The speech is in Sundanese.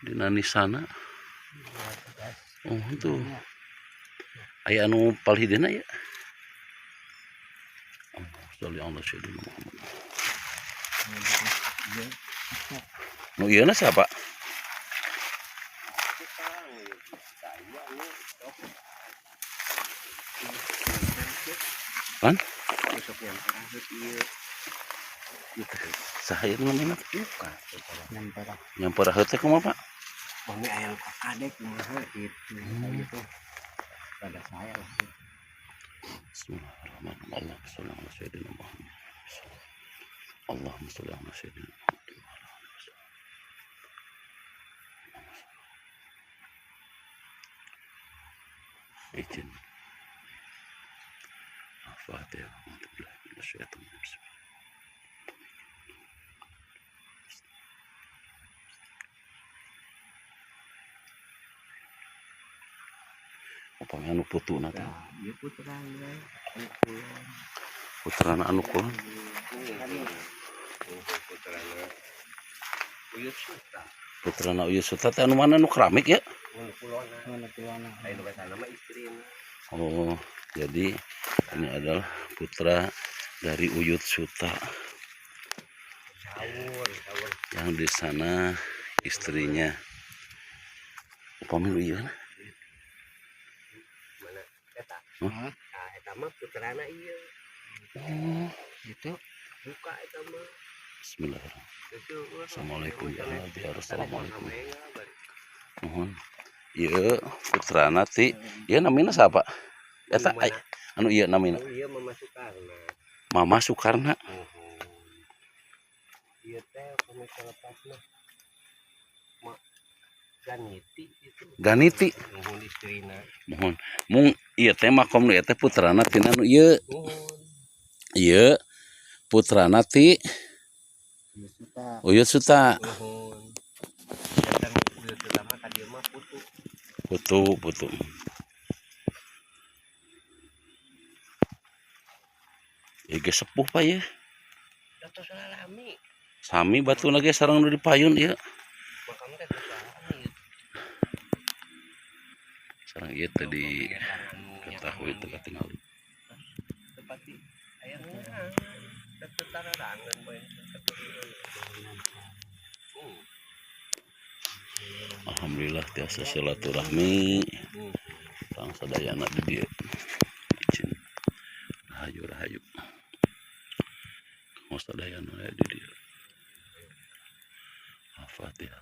Dina nisana. Oh, itu. Aya anu palih dina ya. Allah sholli ala sayyidina Muhammad. Nu ieu na siapa? Lan? Saha ieu namina? Nyamperah teh kumaha, Pak? Bang ayam kakadek kumaha gitu. Gitu. Pada saya lah. Bismillahirrahmanirrahim. Allahumma sholli ala sayyidina Muhammad. Allahumma sholli ala sayyidina Muhammad. Izin. Al-Fatihah. Upami anu putuna teh. Ieu putrana anu kulon. Putrana anu kulon. Putrana Uyut Suta. Putrana Uyut Suta teh anu mana, anu keramik ya? Anu kulona. Anu kulona. Anu kana mah istrina. Oh, jadi ini adalah putra dari Uyut Suta. Sawur, sawur. Yang di sana istrinya. Upami nu ieu na? Mana eta? Hah? Nah, eta mah putrana ieu. Oh, Itu buka eta mah. Bismillahirrahmanirrahim. Assalamualaikum ya ya Assalamualaikum. Mohon. Ieu putrana ti ieu namina siapa? Eta Mana? Anu ieu namina. Oh, iya, Mama Soekarno. Mama Soekarno. Muhun. Ieu teh pami lepas mah. Ma Ganiti itu. Ganiti. Muhun, istrina. Mohon. Mung ieu teh makom nu ieu teh putrana tina nu ieu. Muhun. Ieu putrana ti Uyut Suta. Muhun. Datang Uyut Suta mah ka dieu mah putu. Putu, putu. Ieu geus sepuh, Pak, ya. Tos lalami. Sami batuna ge sareng nu di payun ieu. Makam teh tos lalami. Sareng ieu teh di ketahui teh katingali. Tepati aya ngeunah. Tetep tararangan bae keturunan. Alhamdulillah tiasa silaturahmi. Urang sadayana di dieu. Izin. Rahayu rahayu. Kanggo sadayana aya di dieu. Al-Fatihah.